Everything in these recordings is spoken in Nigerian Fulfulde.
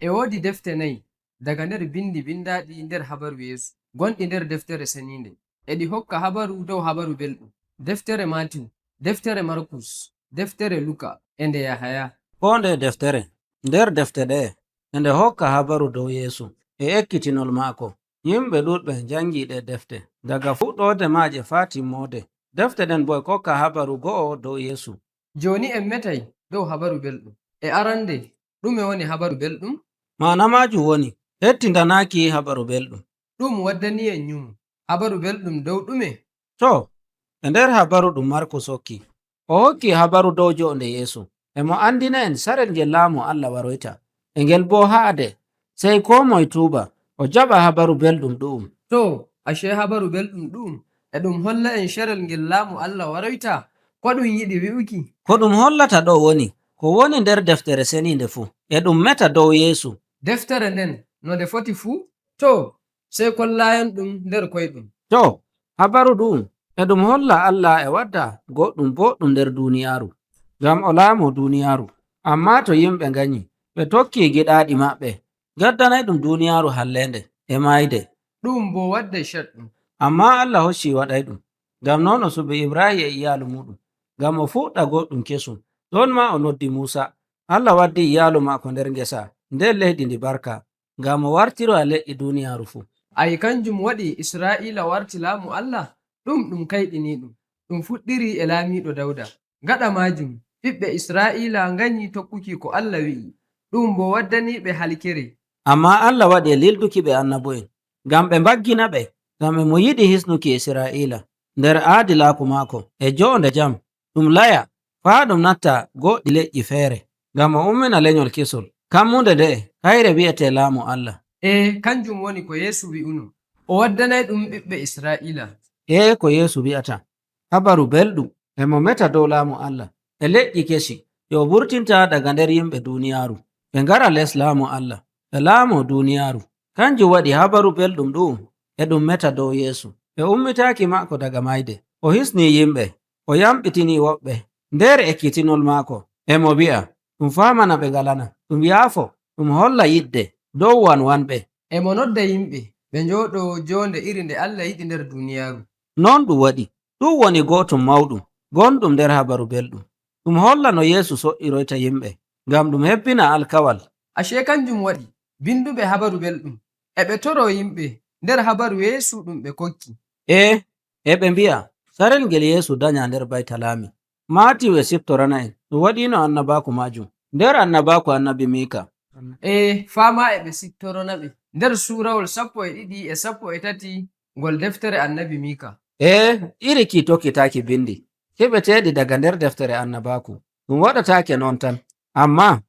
E woodi defte nayi daga nder bindi bindaɗi nder habaru Yeesu gonɗi nder Deftere Seniinde, e ɗi hokka habaru dow Habaru Belɗum. Deftere Maatiw, Deftere Markus, Deftere Luka e nde Yahaya. Koo nde deftere nder defte ɗe'e e nde hokka habaru dow Yeesu e ekkitinol maako. Yimɓe ɗuɗɓe njangi ɗe defte daga fuɗɗoode maaje faa timmoode. Defte ɗen boo e kokka habaru go'o dow Yeesu. Jooni en metay dow Habaru Belɗum. E arande, ɗume woni Habaru Belɗum? Ma'ana maajum woni hettindanaaki Habaru Belɗum. Ɗum waddani'en nyumo. Habaru Belɗum dow ɗume? To, e nder habaru ɗum Markus hokki, o hokki habaru dow jo'onde Yeesu. E mo andina en sarel ngel laamu Allah waroyta, e ngel boo haade sey koo moye tuuba o jaɓa Habaru Belɗum ɗu'um. To, ashe Habaru Belɗum ɗu'um e ɗum holla'en sharel ngel laamu Allah waroyta? Ko ɗum yiɗi wi'uki? Ko ɗum hollata ɗo woni, ko woni nder Deftere Seniinde fuu, e ɗum meta dow Yeesu. Deftere nden no nde foti fuu? To, sey kollaayam ɗum nder koyɗum. To, habaru ɗu'um e ɗum holla Allah e wadda goɗɗum boɗɗum nder duuniyaaru, ngam o laamo duuniyaaru. Ammaa to yimɓe nganyi, ɓe tokki giɗaaɗi maɓɓe, gaddanayɗum duuniyaaru halleende e maayde. Ɗum boo wadday shaɗɗum. Ammaa Allah hocci waɗayɗum, ngam non o suɓi Ibrahim e iyaalu muuɗum, ngam o fuɗɗa goɗɗum kesum. Ɗon ma o noddi Muusa. Allah waddi iyaalu maako nder ngesa, nder leydi ndi barka, ngam o wartiroya leƴƴi duuniyaaru fuu. Ay kanjum waɗi Isra'iila warti laamu Allah? Ɗum ɗum kayɗiniiɗum. Ɗum fuɗɗiri e laamiiɗo Dawda. Gaɗa maajum, ɓiɓɓe Isra'iila nganyi tokkuki ko Allah wi'i. Ɗum boo waddaniiɓe halkere. Ammaa Allah waɗi e lilduki ɓe annabo'en, ngam ɓe mbaggina ɓe, ngam e mo yiɗi hisnuki Isra'iila nder aadilaaku maako e jo'onde jam, ɗum laya faa ɗum natta goɗɗi leƴƴi feere, ngam o ummina lenyol kesol. Kammunde nde'e kayre wi'ete laamu Allah. E kanjum woni ko Yeesu wi'uno. O waddanay ɗum ɓiɓɓe Isra'iila. E ko Yeesu wi'ata, Habaru Belɗum e mo meta dow laamu Allah e leƴƴi kesi ɗi o wurtinta daga nder yimɓe duuniyaaru, ɓe ngara les laamu Allah, ɓe laamo duuniyaaru. Kanjum waɗi Habaru Belɗum ɗu'um e ɗum meta dow Yeesu e ummitaaki maako daga mayde. O hisni yimɓe, o yamɗitini woɓɓe. Nder ekkitinol maako e mo wi'a ɗum faamana ɓe ngalana, ɗum yaafo, ɗum holla yidde dow wanwanɓe. E mo nodda yimɓe ɓe njooɗo joonde iri nde Allah yiɗi nder duuniyaaru. Non ɗum waɗi, ɗum woni go'otum mawɗum gonɗum nder Habaru Belɗum. Ɗum holla no Yeesu so'iroyta yimɓe, ngam ɗum hebbina alkawal. Ashe kanjum waɗi binduɓe Habaru Belɗum e ɓe toro yimɓe nder habaru Yeesu ɗum ɓe kokki. E, e ɓe mbi'a sarel ngel Yeesu danya nder Baytalaami. Maatiw e siftorana en ɗum waɗino annabaaku maajum nder annabaaku annabi Mika. E fama e ɓe siftorana ɓe nder suurawol 12 e 13 ngol deftere annabi Mika. E iri ki tokkitaaki bindi keɓeteeɗi daga nder deftere annabaaku ɗum waɗataake non tan. Ammaa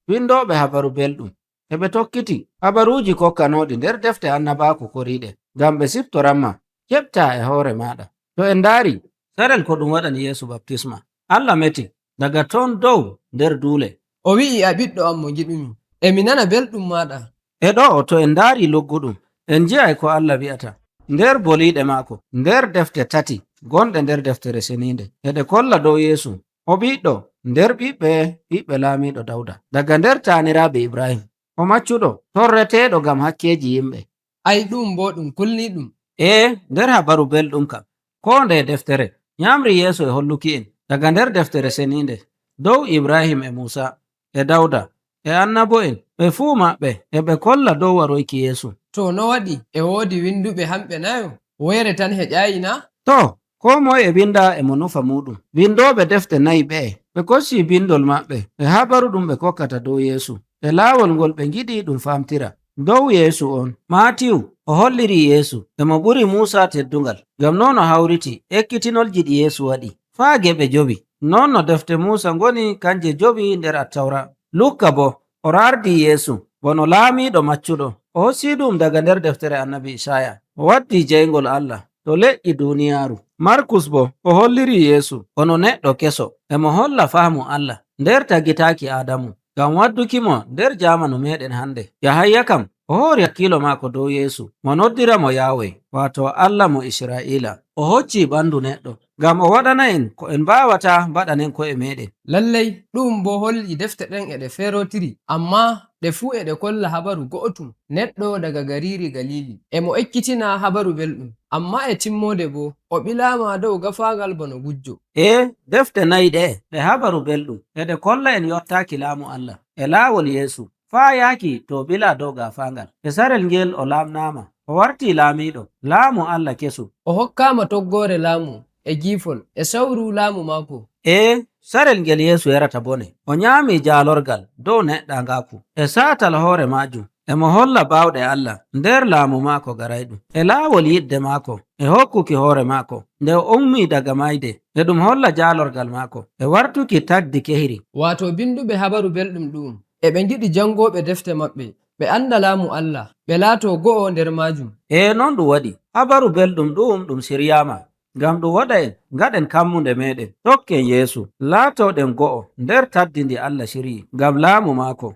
windoɓe Habaru Belɗum e ɓe tokkiti habaruuji kokkanoɗi nder defte annabaaku koriiɗe ngam ɓe siftoranma keɓta e hoore maɗa. To en ndaari sarel ko ɗum waɗani Yeesu baptisma, Allah meti daga ton dow nder duule. O wi'i a ɓiɗɗo am mo ngiɗumi. E mi nana belɗum maɗa. E ɗo to en ndaari lugguɗum en nji'ay ko Allah wi'ata nder boliiɗe maako nder defte tati gonɗe nder deftere seniinde e ɗe kolla dow Yeesu o ɓiɗɗo nder ɓiɓɓe ɓiɓɓe laamiiɗo Dawda daga nder taaniraaɓe Ibrahim o maccuɗo torreteeɗo ngam hakkeeji yimɓe. Ay ɗum bo ɗum kulniɗum. E nder Habaru Belɗum kam ko nde deftere nyamri Yeesu e holluki en daga nder deftere seniinde dow Ibrahim e Musa e Dawda e annabo'en ɓe fuu maɓɓe e ɓe kolla dow waroyki Yeesu. To no waɗi e woodi winduɓe hamɓe nayo woyre tan heƴaayi na? To, ko moye e winda e mo nufa muɗum. Windoɓe defte nayi ɓe'e ɓe kocci bindol maɓɓe e habaru ɗum ɓe kokkata dow Yeesu e laawol ngol ɓe ngiɗi ɗum famtira. Dow Yeesu on, Maatiw o holliri Yeesu e mo ɓuri Muusa teddungal, ngam non o hawriti ekkitinolji ɗi Yeesu waɗi faa geɓe jowi. Non no defte Muusa ngoni kanje jowi nder Attawra. Lukka bo o raardi Yeesu bono laamiiɗo maccuɗo, o hocci ɗum daga nder deftere annabi Isaya, o waddi jeyngol Allah to leƴƴi duuniyaaru. Markus bo o holliri Yeesu ono neɗɗo keso, e mo holla faamu Allah nder tagitaaki Aadamu, ngam wadduki mo nder jamanu meɗen hande. Yahayya kam o hori hakkilo maako dow Yeesu, mo noddira mo Yawe, waato Allah mo Isra'iila. O hocci ɓandu neɗɗo, ngam o waɗana en ko en mbawata mbaɗanen ko'e meɗen. Lallay ɗum bo holli defte ɗen e ɗe ferotiri, amma Ɗe fuu e ɗe kolla habaru go'otum, neɗɗo daga gariiri Galiili. E mo ekkitina Habaru Belɗum. Ammaa e timmoode boo o ɓilaama dow gaafaangal bano gujjo. E defte nayi ɗe'e ɗe habaru belɗum, e ɗe kolla en yottaaki laamu Allah e laawol Yeesu faa yaaki to o ɓilaa dow gaafaangal. E sarel ngel o laamnaama, o wartii laamiiɗo laamu Allah kesum. O hokkaama toggoore laamu e giifol e sawru laamu maako. E sarel ngel Yeesu yarata bone, o nyaami jaalorgal dow neɗɗangaaku e saatal hoore maajum. Emo holla baawɗe Allah nder laamu maako garayɗum, e laawol yiɗde maako e hokkuki hoore maako nde o ummi daga mayde, e ɗum holla jaalorgal maako e wartuki tagdi kehri. Waato binduɓe Habaru Belɗum ɗu'um e ɓe ngiɗi jangooɓe defte maɓɓe ɓe anda laamu Allah, ɓe laato go'o nder maajum. E non ɗum waɗi, habaru belɗum ɗu'um ɗum siryama ngam ɗum waɗa en ngaɗen kammunde meɗen, tokken Yeesu, laatoɗen go'o nder taddi ndi Allah siryi ngam laamu maako.